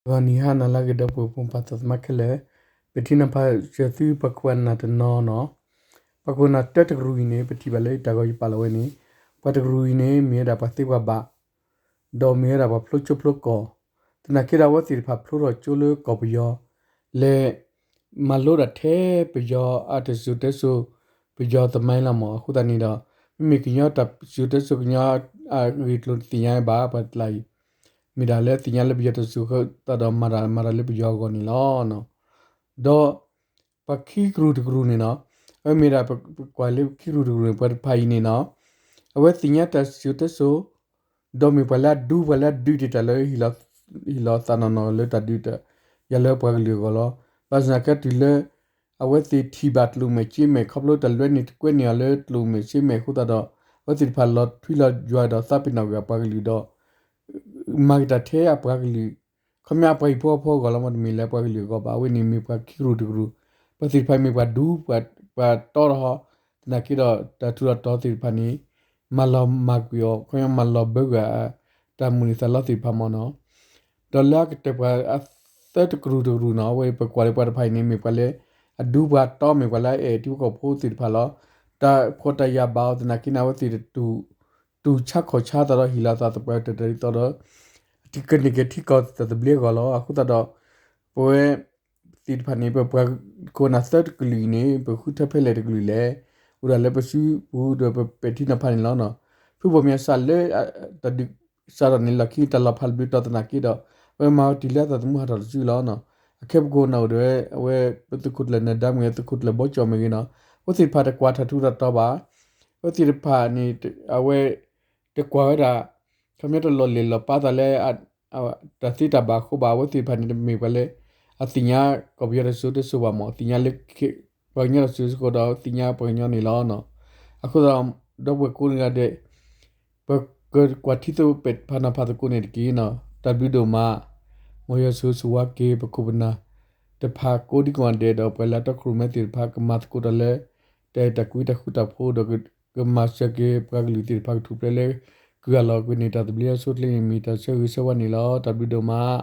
ဂီၤနံၤဟါနၤလၢအဂ့ၤ ဒီပုၢ်ဝဲၢ်မိၢ်ပၢ်သးသမါခဲလၢာ်, ပထံၣ်နီၤဖးစၢၤသုပှၤခိၣ်နၢ်တနီၤနီၤ, ပှၤခိၣ်နၢ်တၢတကရူၢ်အံၤန့ၣ် ပထံၣ်ဘၣ်လၢတၢ်ဂီၤယပာ်လီၤဝဲန့ၣ်, ပှၤတကရူၢ်အံၤန့ၣ် မ့ၢ်ဝဲဒၣ်ပှၤသ့ပှၤဘၣ် ဒီးမ့ၢ်ဝဲဒၣ်ပှၤဖျိကၠိဖျိကီၢ်, သနာ်က့ဒီးအဝဲသ့ၣ်တဖၣ်ဖျိထီၣ်ကၠိလၢကီၢ်ပယီၤ, လဲၤ မၤလိဒၣ်ထဲပယီၤအတၢ်စံၣ်စိၤတဲစိၤ ပယီၤသမိုင်းလီၤမး. အဃိသတးန့ၣ်ဒီး မ့မ့ၢ်ကညီတၢ်စံၣ်စိၤတဲစိၤ ကညီအဂ့ၢ်အကျိၤတသ့ၣ်ညါဘၣ် ပှၤတကျါအံၤ, မ့ၢ်ဒၣ်လၢသ့ၣ်ညါလၢပယီၤတၢ်စံၣ်စိၤအဃိသတးဒီး မၤတၢ်မၤတၢ်လၢပယီၤအဂီၢ်န့ၣ်လီၤ. ဒီး ပှၤခံကရူၢ်တကရူၢ်န့ၣ်နီၤ, အဝဲမ့ၢ်ဒၣ်ပကွၢ်လၢခံကရူၢ်တကရူၢ်န့ၣ် ပှၤတဖၣ်အံၤန့ၣ်နီၤ, အဝဲသ့ၣ်ညါတၢ်စံၣ်စိၤတဲစိၤ ဒီးမ့ၢ်ပှၤလၢအဒူ ပှၤလၢအဒုးတ့ၢ်တၢ်လၢ ဟ့ၣ်လီၤသးနီၢ်နီၢ်လၢတၢ်ဒုးတၢ်ယၤလၢပှၤကလုာ်အဂီၢ်လီၤ. ဘၣ်ဆၣ်သနာ်က့တုၤလၢ အဝဲသ့ၣ်ထံၣ်ဘၣ်ကျိၣ်မဲာ်စ့မဲာ် ခီဖျိတၢ်လွဲန့ၢ်တကွဲန့ၢ်အီၤလၢကျိၣ်မဲာ်စ့မဲာ်အဃိသတးဒီး အဝဲသ့ၣ်တဖၣ်လီၤထွံလီၤယွၤဒီးသးပ့ၤနီၣ်ကွံာ်အပှၤကလုာ်ဒီး မၤက့ၤတၢ်ထဲအပှၤကလုာ်, ခီပညီအပှၤဟံၣ်ဖိဃီဖိအဂီၢ်လီၤမး တမ့ၢ်လၢပှၤကလုာ်အဂီၢ်ဘၣ်. အဝဲန့ၣ်မ့ၢ်ပှၤခံကရူၢ်တကရူၢ်, ပှၤသ့ၣ်တဖၣ်မ့ၢ်ပှၤဒူ ပှၤတီဒီးဟီ, သနာ်က့ဒီးတၢ်ထူးတၢ်တီၤသ့ၣ်တဖၣ်န့ၣ် မၤလီၤမၢ်ကွံာ်အီၤ ခီပညီမၤလီၤဘၢကွံာ် တၢ်မုၢ်လၢ်သးလီသ့ၣ်တဖၣ်မးနီၤ. ဒီးလၢအကတၢၢ်ပှၤအသၢတကရူၢ်တကရူၢ်နီၤ အဝဲပကွၢ်လၢပှၤတဖၣ်အံၤန့ၣ် မ့ၢ်ပှၤလၢ အဒူပှၤတီ မ့ၢ်ပှၤလၢအအဲၣ်ထံဖိကီၢ်ဖိသ့ၣ်တဖၣ်လီၤ. တၢ်ဖှီၣ်တၢ်ယာ်ဘၣ်အီၤသနာ်က့န့ၣ် အဝဲသ့ၣ်တတူၢ်ဆါခီၣ်ဆါသးဒီးဟ့ၣ်လီၤသးသပှၢ်တၢၢ်တၢ်ဒ်သိးဒီး ကန့ၢ်က့ၤထံကီၢ်တၢ်သဘျ့အဂီၢ်လီၤ. အဃိသတးဒီး ပဝဲသ့ၣ်တဖၣ်န့ၣ် ပပှၤခိၣ်နၢ်သၢတကလုာ်အံၤန့ၣ် ပဃုထၢဖဲလဲၣ်တကလုာ်လဲၣ်, အိၣ်ဒၣ်လၢပစုပူၤဒီးပပဲာ်ထံနီၤဖးန့ၣ်လီၤ. ဖုဘီမၠးစၢ်လၢ တၢ်ဒုးစးထီၣ်န့ၣ် လီၢ်ခံတၢ်လီၤဖးတဘျုးတီၤသနာ်က့ဒီး အဝဲမၤဝဲတုၤလၢအသးသမူဟးထီၣ်တစုလီၤ. အခဲပကိးနၢ်အိၣ်ဒီး အဝဲပသုးခိၣ်ကျၢၢ်နၢၤဒါမ့ၢ်ဂ့ၤ သုးခိၣ်ကျၢၢ်ဘီကၠီၣ်မ့ၢ်ဂ့ၤနီၤ, အဝဲသ့ၣ်တဖၣ်တကွၢ်တၢ်ထူးတၢ်တီၤဘၣ်. အဝဲသ့ၣ်တဖၣ်န့ၣ် အဝဲ တကွၢ်ဝဲဒၣ် ခီပညီတလီၤလဲၢ်လီၤပၢ်သးလၢ တၢ်သ့တၢ်ဘၣ်အဃိဘၣ်. အဝဲသ့ၣ်တဖၣ်န့ၣ် တမ့ၢ်ပှၤလၢ အသ့ၣ်ညါကီၢ်ပယီၤတၢ်စံၣ်စိၤတဲစိၤဘၣ်မး, သ့ၣ်ညါလၢ ပှၤကညီတၢ်စံၣ်စိၤတဲစိၤဒီးသ့ၣ်ညါပှၤကညီန့ၣ်လီၤ. အဃိသတးဒီး ဒီပုၢ်ဝဲၢ်ကိးဂၤဒဲး ပကကွၢ်ထံသ့ၣ်ပဲာ်ဖးနီၤဖးသကိးန့ၣ်တက့ၢ်နီၤ. တၢ်ဘျုးဒိၣ်မး, မ်ယွၤဆိၣ်ဂ့ၤဆိၣ်ဝါက့ၤ ပခိၣ်ပနၢ်တဖၣ်ကိးဒံကိးဂၤဒဲးဒီး ပှၤလၢအတီခိၣ်ရိၣ်မဲသ့ၣ်တဖၣ် ကမၤသကိးတၢ်လၢ တၢ်အဲၣ်တၢ်ကွံတၢ်ဃူတၢ်ဖိးဒီး ကမၤစၢၤက့ၤပှၤကလုာ်သ့ၣ်တဖၣ်ကထူၣ်ဖျဲးလၢ ကုၢ်အလီၢ်ကွံာ်န့ၣ် တၢ်သဘျ့အဆိအချ့န့ၣ် မ့ၢ်တၢ်ဆၢဂ့ၤဆၢဝါန့ၣ်လီၤ. တၢ်ဘျုးဒိၣ်မး.